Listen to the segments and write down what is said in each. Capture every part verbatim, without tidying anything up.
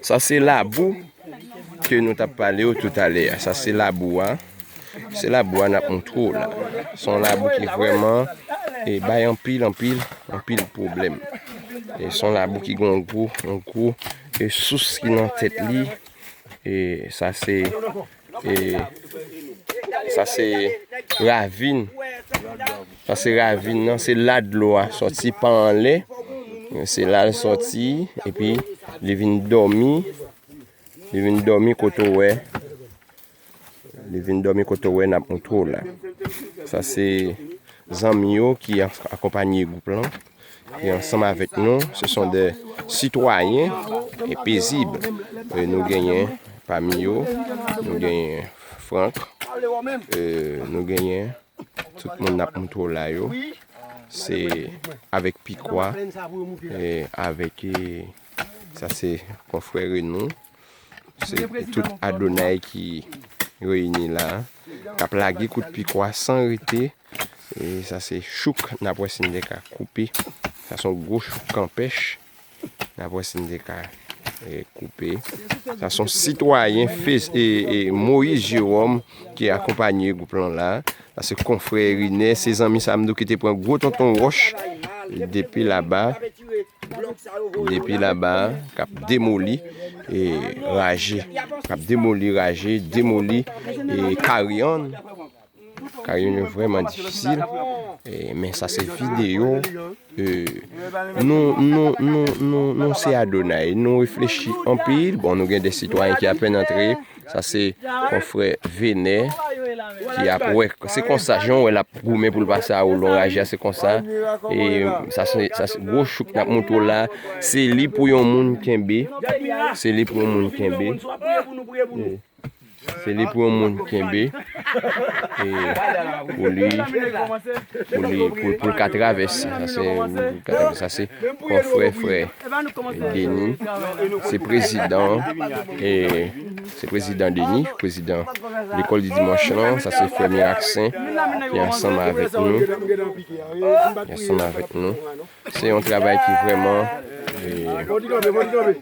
Sa se labou ke nou t ap pale yo toutalè a. Sa se labou a. Se labou a n ap moutre w la. Se yon labou ki vrèman e bay anpil, anpil, anpil pwoblèm. E se yon labou ki gen yon gwo, yon gwo e sous ki nan tèt li. E sa se e sa se ravin. Sa se ravin nan, se la dlo a sòti pa anlè. Se la l sòti, epi li vin dòmi. Li vin dòmi kote w wè. Li vin dòmi kote w wè n ap moutre w la. Sa se zanmi yo ki an- akonpanye gwoup lan, ki ansanm avèk nou. Se son de sitwayen e pezib. E nou genyen pami yo, nou genyen Frank, e nou genyen tout moun n ap moutre w la yo. Se avèk pikwa, e avèk, e sa se konfrè Renou. Se tout Adonay ki reyini la, k ap lage kout pikwa san rete. E sa se chouk n ap wè si n te ka koupe. Sa se yon gwo chouk kanpèch. N ap wè si n te ka e, koupe. Sa se yon sitwayen Fez- e, e, Moyiz Jewòm ki akonpanye gwoup lan la. Sa se konfrè Erinè, se zanmi sa m di w ki te pran gwo tonton wòch depi laba. Depi laba, k ap demoli e raje. K ap demoli raje, demoli e karyann. Karyann yo vrèman difisil. E, men sa se videyo. E, nou, nou, nou, nou, nou se Adonay. Nou reflechi anpil. Bon, nou gen de sitwayen ki apèn antre. Sa se konfrè Venè ki ap wè. Se konsa, jan w wè l ap goumen pou l pase a ou lon raje a, se konsa. E sa se, sa se gwo chouk n ap moutre w la. Se li pou yon moun kenbe. Se li pou yon moun kenbe. E se li pou yon moun kenbe. E pou li, pou li, pou, pou l ka travèse. Sa se, pou l ka travèse. Sa se konfrè, frè Denis, se prezidan, e se prezidan Denis, prezidan lekòl di dimanch lan. Sa se frè Miraksen ki ansanm avèk nou. Ki ansanm avèk nou. Se yon travay ki vrèman, e,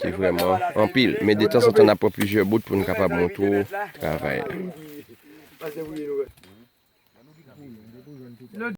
ki vrèman anpil. Men detanzantan, n ap pran plizyè bout pou n kapab moutre w travay la.